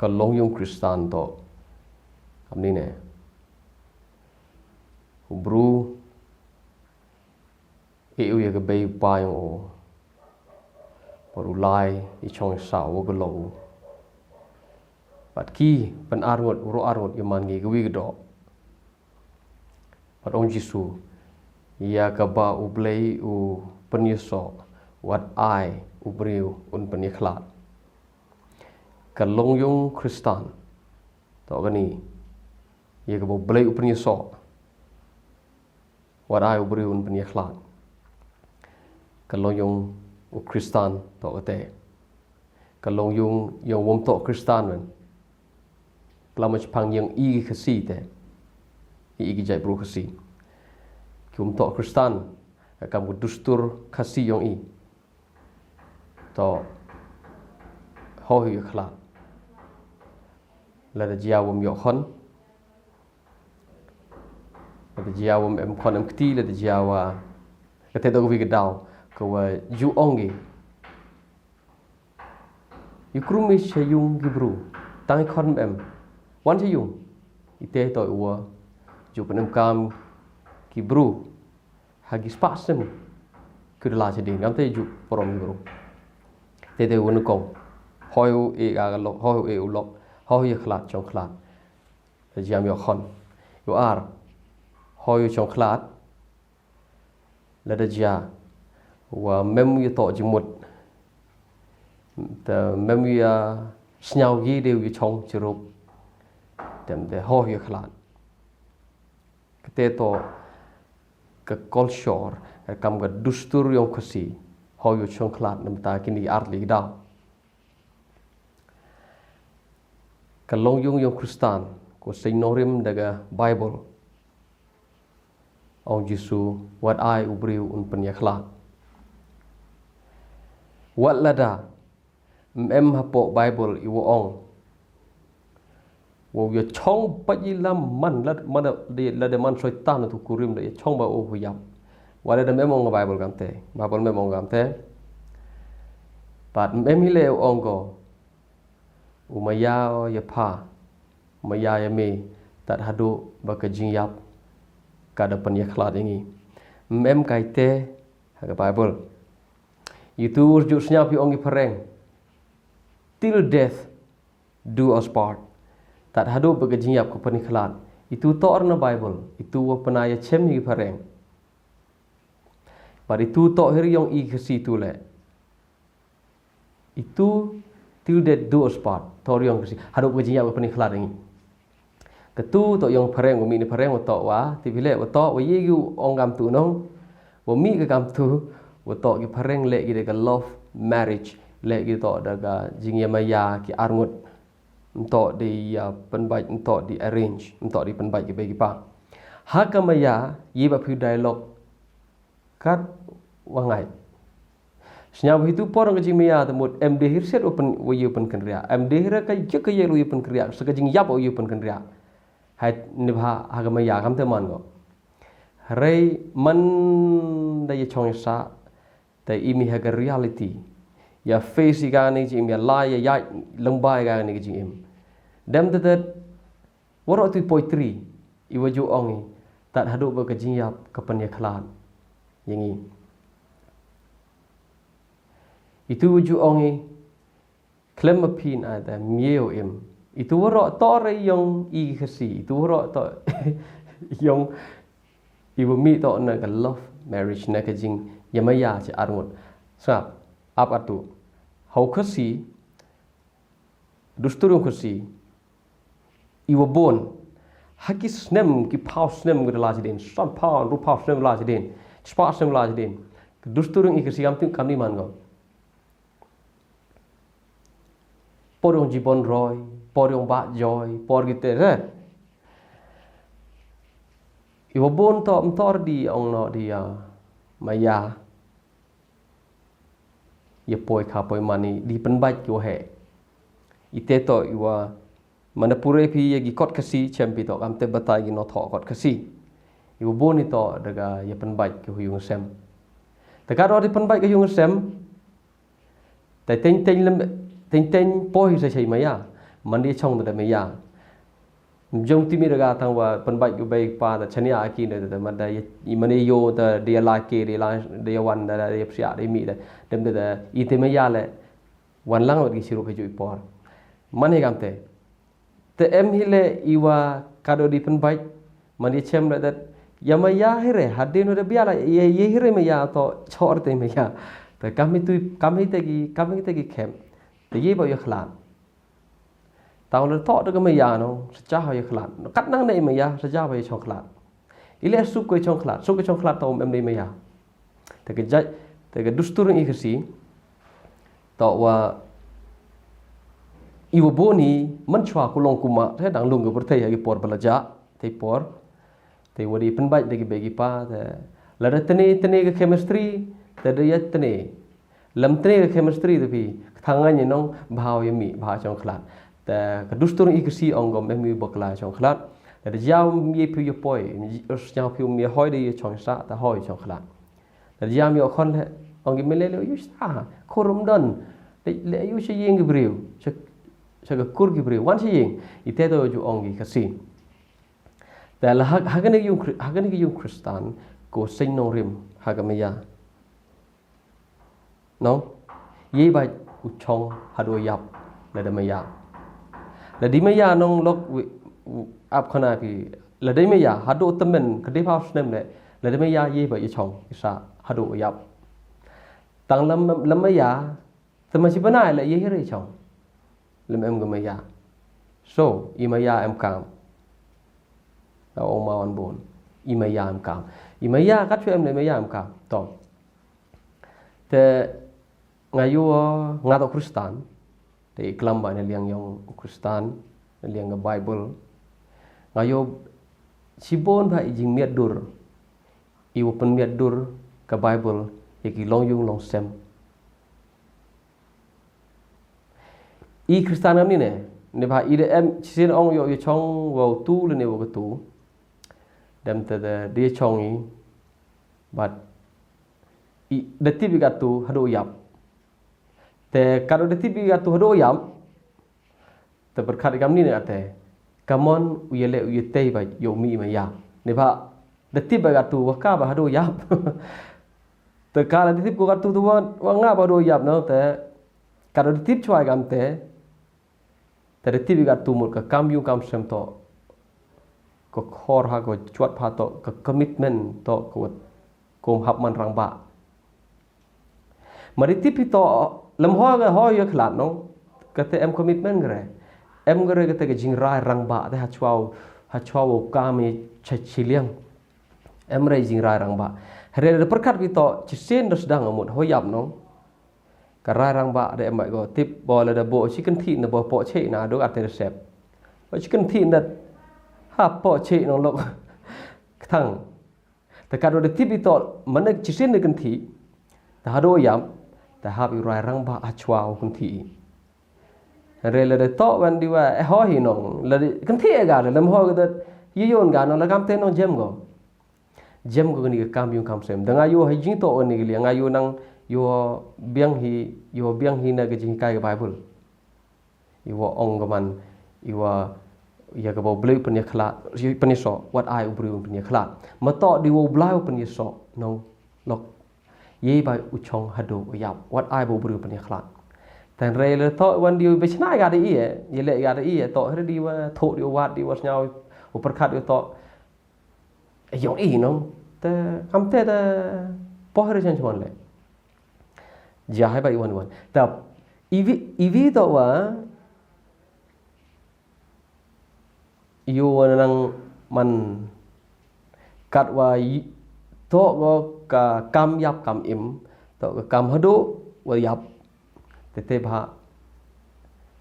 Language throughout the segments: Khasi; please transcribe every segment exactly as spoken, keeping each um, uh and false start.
Ka long yung Khristan to. Kam ni ne. U bru e u ya ka bei u pa yung u. Par u lai i chong sa u ka long u. Pat ki pen arngut, u ro arngut ya man ngi ka wi ka do. Pat ong Jisu, ya ka ba u Blei u pen ya so, wat ai u briew un pen ya khlat. Ka long yung Khristan. To ka ni. Ya ka ba u Blei u pen ya so. Wat ai u briew un pen ya khlat. Ka long yung u Khristan to ka te. Ka long yung yung wom to Khristan wen. Klam ma chpang yung i ki Khasi te. I ki jait bru Khasi. Ki wom to Khristan. Kam ka dustur Khasi yung i. To. Ho hu ya khlat. Lada jia wom yoh khon. Lada jia wom em khon em kti, lada jia wa. Ka te do ka wi ka daw. Ka wa ju ong ki. Yu krum i cha yung ki bru. Tang i khon em. Wan cha yung. I te to i wa. Ju pen em kam ki bru. Ha ki spah sem. Ku da la cha ding. Kam te ju porom ki bru. Te te wa nu kong. Hoi u e ga lok. Hoi u e u lok. Hoi u ya khlat, chong khlat. Te jia mi khon. Yu ar. Hoi u chong khlat. Lada jia. Wa mem ya to jimut. Te mem ya sniaw gi de ya chong chirup. Tem de ho ya khlat. Kate to ka culture, kam ka dustur yung Khasi. Ho ya chong khlat nam ta kini arli daw. Ka long yung yung Khristan, ko seiñ norim da ka Bible. Ong Jisu, wat ai u briew un pen ya khlat. Wat lada, em em hapo Bible i wa ong. Wa ya chong pa i lam man, lad, man, di, lada man soitan tu kurim da ya chong ba u hu yap. Wat lada em em ong Bible kam te. Bible em em ong kam te. Pat em em hi le ong ko. U maya ya pha, u maya ya me, tat hadu ba ka jingyap, ka da pen ya khlat ya ngi. Em em kai te, ha ka Bible. Itu ju sniaw pi ong i phareng. Till death do us part. Tat hadu ba ka jingyap ka pen ya khlat. Itu to ar na Bible. Itu wa pena ya chem i phareng. But itu to hiri yong i Khasi tu le. Itu till death do us part. To yong Khasi. Hadu ka jingyap ka pen ya khlat ngi. Katu to yong phareng wa mi ni phareng wa to wa. Ti bile wa to wa ye yu ong kam tu nong. Wa mi ka kam tu. Wa to ki phareng le ki de ka love marriage. Le ki to da ka jingya maya ki arngut. Nto di ya penbait, nto di arrange, nto di penbait ki bai ki pa. Ha ka maya, ye ba phi dialogue. Kat wa ngai. Sñiaw hi tu por ka jingmaya te mut em de hir set wa pen wa yu pen kynriah. Em de hir ka juk ka ye lu yu pen kynriah. Sa ka jingyap wa yu pen kynriah. Hai ni bha ha ka maya kam te man ko. Hare man da ye chong sa. Te i mi ha ka reality. Ya face i ka ni jingim ya lai ya ya lengba i ka ni jingim. Dem te te. Waro tu poetry. I wa ju ong i. Tat hadu ba ka jingyap ka pen ya khlat. Yang i. Itu wa ju ong i. Klem ma phin ai ta mieo im. Itu waro to re yong i Khasi. Itu waro to yong i wa mi to na ka love marriage na ka jing ya maya che arngut. Sa ap atu. Hau Khasi. Dustur yong Khasi. I wa bon. Ha ki snem, ki pau snem ki da la jidin. San pau, ru pau snem la jidin. Chpa snem la jidin. Dustur yong i Khasi kam ting kam ni man ko. Por yong Jibon Roy, por yong Bah Joy, por kite re. I wa bon to mtor di ong no di ya maya. Ya poi kha poi mani di penbait ki wa he. Ite to i wa mana pure phi ya gi kot Khasi chem pi to kam te batai gi no tho kot Khasi. I wa bon i to daga ya penbait ki hu yung sem. Daga ro di penbait ki yung sem. Te teng teng lem teng teng poi sa chai maya. Man da ïa chong da da maya. Jong ti mi da ga tang wa pynbait gu bei pa da chania aki da da man da ïa man ïa yo da da ïa la ke da la da ïa wan da da ïa psia da mi da dem da da i te maya le wan lang wat ki siru ka ju i por. Man hi kam te. Te em hi le i wa ka do di pynbait man ïa chem da da ïa maya hi re hadin da bia la ïa ïa hi re maya to chor te maya. Te kam hi tu kam hi te ki kam hi te ki kem. Te ïa ba ïa khlan. Tau le tok de ka maya no, sa cha ha ya khlat. Kat nang ne maya, sa cha ha ya chong khlat. Ile suk ko chong khlat, suk ko chong khlat tau em ne maya. Te ka jai, te ka dustur i kasi. Tau wa i wa boni man chwa ku long kuma, te dang lung ka pyrthei ha ki por balaja, te por. Te wa di pynbait de ki be ki pa, te lada tene tene ka chemistry, te de ya tene. Lam tene ka chemistry te phi, ka thang ngan nong bha ya mi, bha chong khlat. Te ka dustur i ka si ong gom em mi bakla chong khlat. Te de jam ye phi ya poi, sñiaw phi mi hoi de ya chong sa, te hoi chong khlat. Te de jam ya khon le, ong ki mele le yu sa, khorum don. Le le yu sa yeng ki briew, sa sa ka kur ki briew, wan sa yeng. I te to ju ong ki ka si. Te la ha ha ka ne yung Khri- ha ka ne yung Kristan, ko seng nong rim, ha ka maya. No? Ye ba u chong hadu yap, la da maya. La di maya nong lok wi- u- ap khana pi, la da maya, hadu temen, ka de pa snem le, la da maya ye ba ye chong, isa hadu yap. Tang lam lam maya, te ma si bana le ye hiri chong. Lem em ga maya. So, i maya em kam. La ong ma wan bon. I maya em kam. I maya kat chu em le maya em kam. To. Te nga yu nga to Kristan. Te i klam ba ne liang yong Kristan, liang ga Bible. Nga yu si bon ba i jing miat dur. I wa pynmiat dur ka Bible ya ki long yung long sem. I Kristan ngam ni ne, ne ba i de em chisin ong yo yo chong wa tu le ne wa tu. Dem te de de chong i, but i de tip i ka tu hadu yap. Te ka de tip i ka tu hadu yap. Te berkat i kam ni ne ate. Kamon u yele u yete ba yo mi ma ya. Ne ba de tip ba ka tu wa ka ba hadu yap. Te ka la de tip ko ka tu tu wa wa nga ba hadu yap no te. Ka de tip chwa i kam te. Te de tip i ka tu mut ka kam yung kam sem to. Ko khor ha ko chuat pha to ka commitment to ko wat kom hap man rang ba. Ma de tip i to lem ho ga ho ya khlat no. Ka te em commitment gre. Em gre ka te ka jingrai rang ba te ha chwa ha chwa kam i cha chiliang. Em re jingrai rang ba. Hre de perkat ki to chisin dos dang amut ho yap no. Ka rai rang ba de em ba go tip bo la da bo chi kan thi na bo po che na do ka te sep. Bo chi kan thi na ha po che no lok. Ktang. Te ka do de tip i to mane chisin de kan thi. Te hadu yap te hap i rai rang ba ha chwa u kan thi. Re le de to wan di wa e ho hi nong le de kan thi e ga le lem ho ga de yi yon ga no le kam te nong jem go. Jem go ni kam yung kam sem. Da nga yu ha jing to ni le nga yu nang yu biang hi yu biang hi na ga jing kai ga Bible. Iwa ong ga man iwa ya ga ba u briew pynïakhla pynïasoh wat ai u briew pynïakhla. Ma to di wa u blai u pynïasoh nong lok. Ye ba u chong hadu u yap wat ai ba u briew pynïakhla. Tan re le to wan di u bechna ga de ie ye le ga de ie to hre di wa tho di wat di wa sñiaw u perkat u to. Yong i nong te kam te te poh re chan chuan le. Ja hai ba i wan wan. Tap ivi ivi to wa yu wan nang man kat wa to go ka kam yap kam im to ka kam hadu wa yap. Te te ba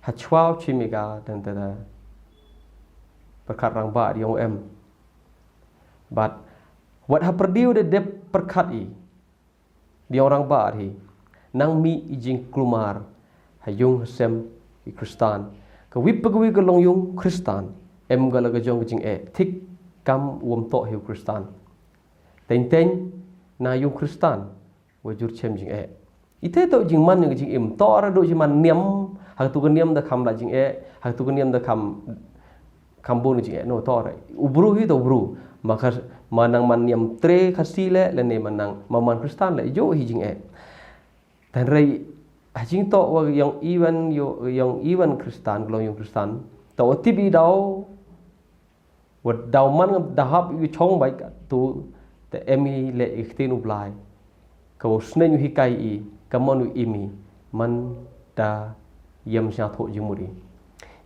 ha chwa u chi mi ga dan te da perkat rang ba di ong em. But wat ha perdiu de dep perkat i. Di ong rang ba hi nang mi i jing klumar ha yung ha sem i Kristan. Ka wip pegwi ka long yung Kristan em ga la ka jong ka jing e thik kam wom to hi u Kristan. Teng teng na yung Kristan wa jur chem jing e. Ite to jing man yung jing im to ra do jing man niam Ha katu ka niam da kham lait jingeh, ha katu ka niam da kham, kham bun jingeh, no, to re. U bru hi to bru. Ma kha, ma nang man niam tre Khasi leh, lane ma nang, ma man Khristan leh, ïoh hi jingeh. Tang re, ha jingtoh wa ïong iwan, ïo, ïong iwan Khristan, ka long ïong Khristan. To wa tip i daw, wa daw man da hap ïa u chong bad katu, te em i leh ïa ka ktien u Blei. Ka wa u sneng u hikai i, ka mon u im i, man da ym sngewthuh jingmut i.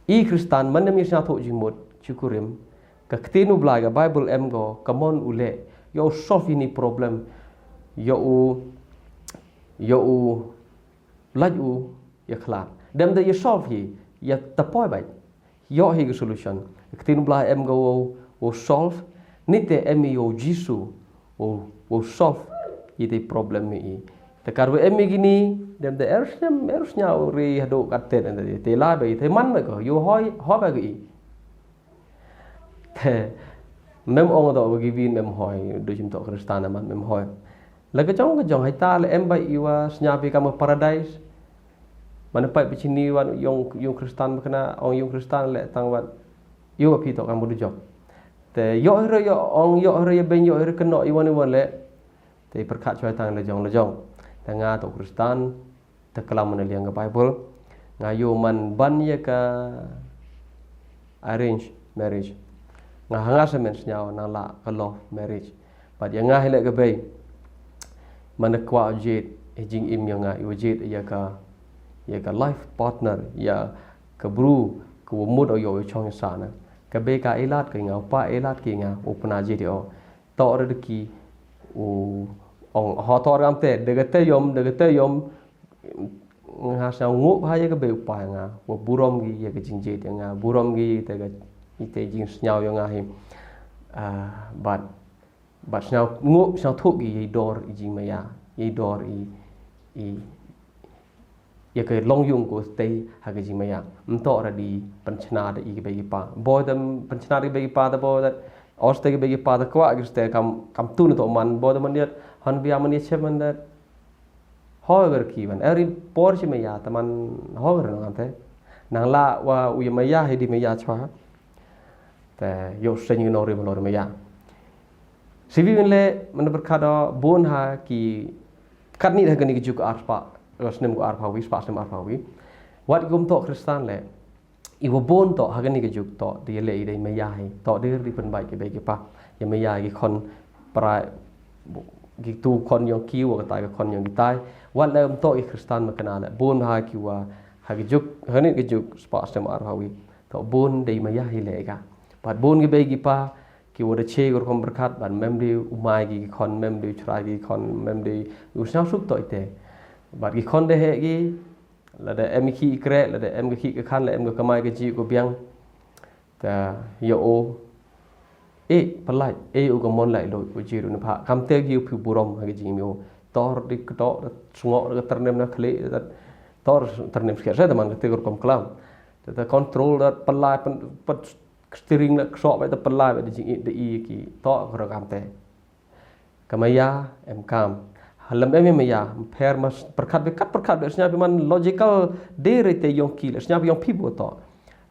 I Khristan man da ym sngewthuh jingmut, chi kurim, ka ktien u Blei ka Bible em ko, ka mon u leh, ïa u solve ïa ini problem, ïa u, ïa u lait u ïa khlad. Dem da ïa solve hi, ïa tapoi bad. Ïoh hi ka solution. Ka ktien u Blei em ko wa u, wa u solve, nite em i ïa u Jisu, wa u, wa u solve ïa i te problem i. Te katwa em i kini, dem da er snem, er snem ri haduh katne, te la bad i, te man bad ko, ïa u hoi, hoi bad ko i. Te, mem ong to wa ki win mem hoi, du jingtoh Khristan man mem hoi. La ka jong ka jong, hei ta leh em bad i wa sngap i kam ka paradise. Mane pat phi chini wan ïong, ïong Khristan ba kane, ong ïong Khristan leh tang wat. Ïoh phi toh kam u dujok. Te ïoh hi re ïoh ong, ïoh hi re ïa beiñ, ïoh hi re kynnoh, iwan iwan leh. Te pyrkhat shuwa tang la jong la jong. Te nga toh Khristan, te klam na liang ka Bible. Nga ïoh man ban ïa ka arrange marriage. Nga ha nga sa men sngewbha nang la ka love marriage. Bad ïa nga hi leh ka bei. Man da kwah jied, i jingim ïa nga, i wa jied ïa ka, ïa ka life partner, ïa ka bru, ka wa mut o ïoh i chong i sa na. Ka bei ka i lad ka i nga, u pa i lad ka i nga, u pynah jied ïa o. Toh re da ki, u, ong, ho toh re am te, da ka te yom, da ka te yom, nga sa nguh ha ïa ka bei u pa ïa nga, wa burom ki ïa ka jingjied ïa nga, burom ki ïa ka, ïa ka jingsngew ïa nga hi. Ah, bad, bad sngew nguh, sngew thuh ki ïa i dor i jingmaïa, ïa i dor i, i, ïa ka long yung ko tei ha ka jingmaïa. Ym toh ra di pynchna da i ki bei ki pa. Bo da pynchna da i bei ki pa da bo da os te ki bei ki pa da kwah ki ste kam, kam tu na to man bo da man ïa han bia man ïa chem man da. However ki ban eri por chi me ya ta man however nang te. Nang la wa u ya me ya hi di me ya chwa. Te yo sen ngi nong rim nong rim me ya. Siwi le man berkado bun ha ki kat ni ha kani ki juk arpa. Snem ko arpa wi spa snem arpa wi. Wat gum to Kristan le. I wa bun to ha kani ka juk to di le i dei maya hi to di ri pynbai ki bei ki pa ya maya ki khon pra ki tu khon yong ki wa ka tai ka khon yong ki tai wat le um to i Kristan ma kana le bun ha ki wa ha ki juk ha kani ka juk spa stem ar ha wi to bun dei maya hi le ka pat bun ki bei ki pa ki wa da che gur khom berkat ban mem di umai ki khon mem di chrai ki khon mem di u snau suk to ite bat ki khon de he ki lada em ki kre lada em ki ka khan la em ka kamai ka ji ko biang ta yo o e palai e u ka mon lai lo u ji ru na pha kam te gi phi burom ha ka ji mi o tor di kto da sngo da ternem na khle da tor ternem sker sa da man ka te ko kom klam ta control da palai pen pet steering la kso ba da palai ba da ji da i ki to ko kam te Ka maya em kam. Halam em maya pher mas perkat be kat perkat be snya be man logical de rete yong ki le snya be yong pi bo to.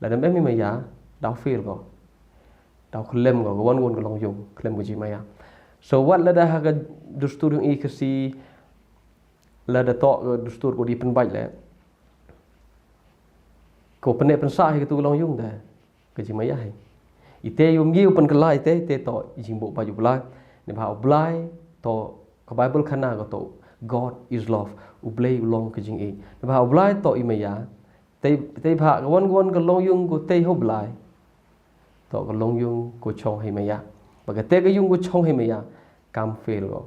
La dem em maya dau fail ko. Dau klem ko wan wan ko long yong klem ko ji maya. So wat la da ha ka dustur yong i kasi la da to ka dustur ko di penbait le. Ko pene pensa hi ka tu long yong da. Ka jingmaya hi. Ite yum ngi u pynkylla ite ite to jingbuh bad u Blai. Neba u Blai to ka Bible khana ko to God is love. U Blai u long ka jingïeit. Neba u Blai to i maya. Te te ba ka wan wan ka long yung ko te ho Blai. To ka long yung ko chong hi maya. Ba ka te ka yung ko chong hi maya. Kam fail ko.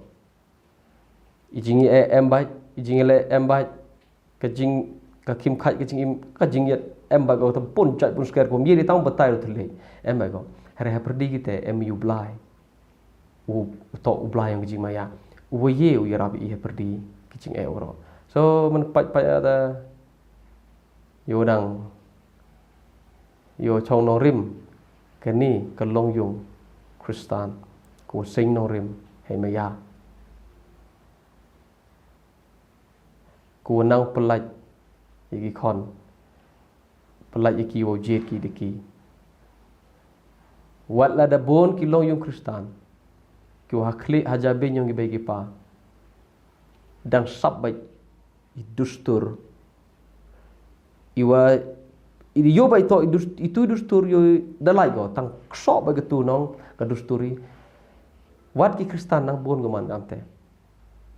I jing e em bai, i jing le em bai. Ka jing ka kim khaj ka jing im ka jing yet em bai ko ta pun chaj pun sker ko mi ri tang batai ro thele. Em bai ko. Hare ha perdi kite em yu blai. U to u blai yang ka jing maya. U ye u ya rabi i ha perdi ka jing e oro. So man paj paj ada yo dang yo chong nong rim kani ka long yung Kristan ko sing nong rim hei maya. Ko nang pelaj ïa ki khon. pyllait ïa ki, wow jied ki da ki. Wat la da bun ki long yung Khristan, ki wa ha khlieh ha jabieng yong ki bei ki pa, dang sap bad i dustur. I wa, i ïoh bad i to, i dus-, itu i dustur ïoh da lait ko, tang ksoh bad ka tu nong ka dustur i. Wat ki Khristan nang bun ko man kamte.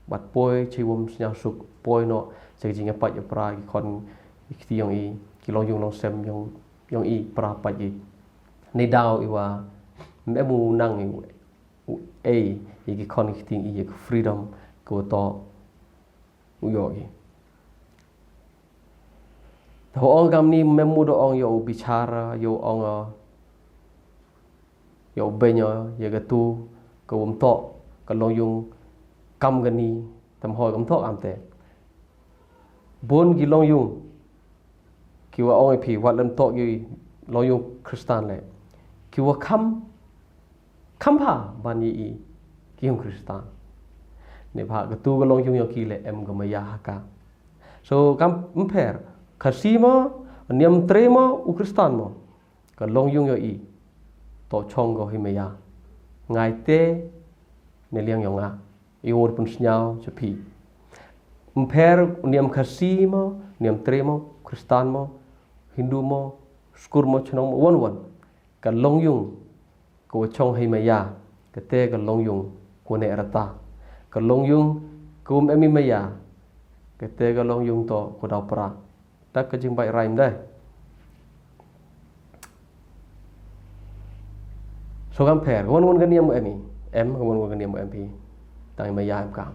Bad poi cha i wym sñiawsuk, poi noh cha ka jingïapait ïapra ki khon ki kti yong i, ki long yung long sem yong, yong i, para pait i. Ni daw i wa, me mu nang i, u ei, i ki khon ki kti i, i ki freedom, ko to, u ïoh i. Te ong kam ni me mu do ong ïoh u bichar, ïoh ong, ïoh u beño, ïa ka tu, ka wym to, ka long yung, kam ka ni, tam hoi kam to kamte. Bun ki long yung, ki wa ong i phi, wat lem to ki long yung Khristan le. Ki wa kham, kham pha, ban i i, ki yung Khristan. Ne pha, ka tu ka long yung yong ki le em ka maya ha ka. So, kam mpher, Khasi mo, niam tre mo, u Khristan mo. Ka long yung ïoh i. To chong ko hi maya. Ngai te, ne liang yong nga. I wor pun sñiaw, cha phi. Mpher, niam Khasi mo, niam tre mo, Khristan mo, Hindu mo, skur mo, chnong mo, wan wan. Ka long yung, ko chong hi maya, kate ka long yung, ko ne rata. Ka long yung, ko em i maya, kate ka long yung to, ko daw pra. Tak ka jingbait rhyme dai. So kam pher, wan wan ka niam em i. Em, wan wan ka niam em phi. Tang i maya em kam.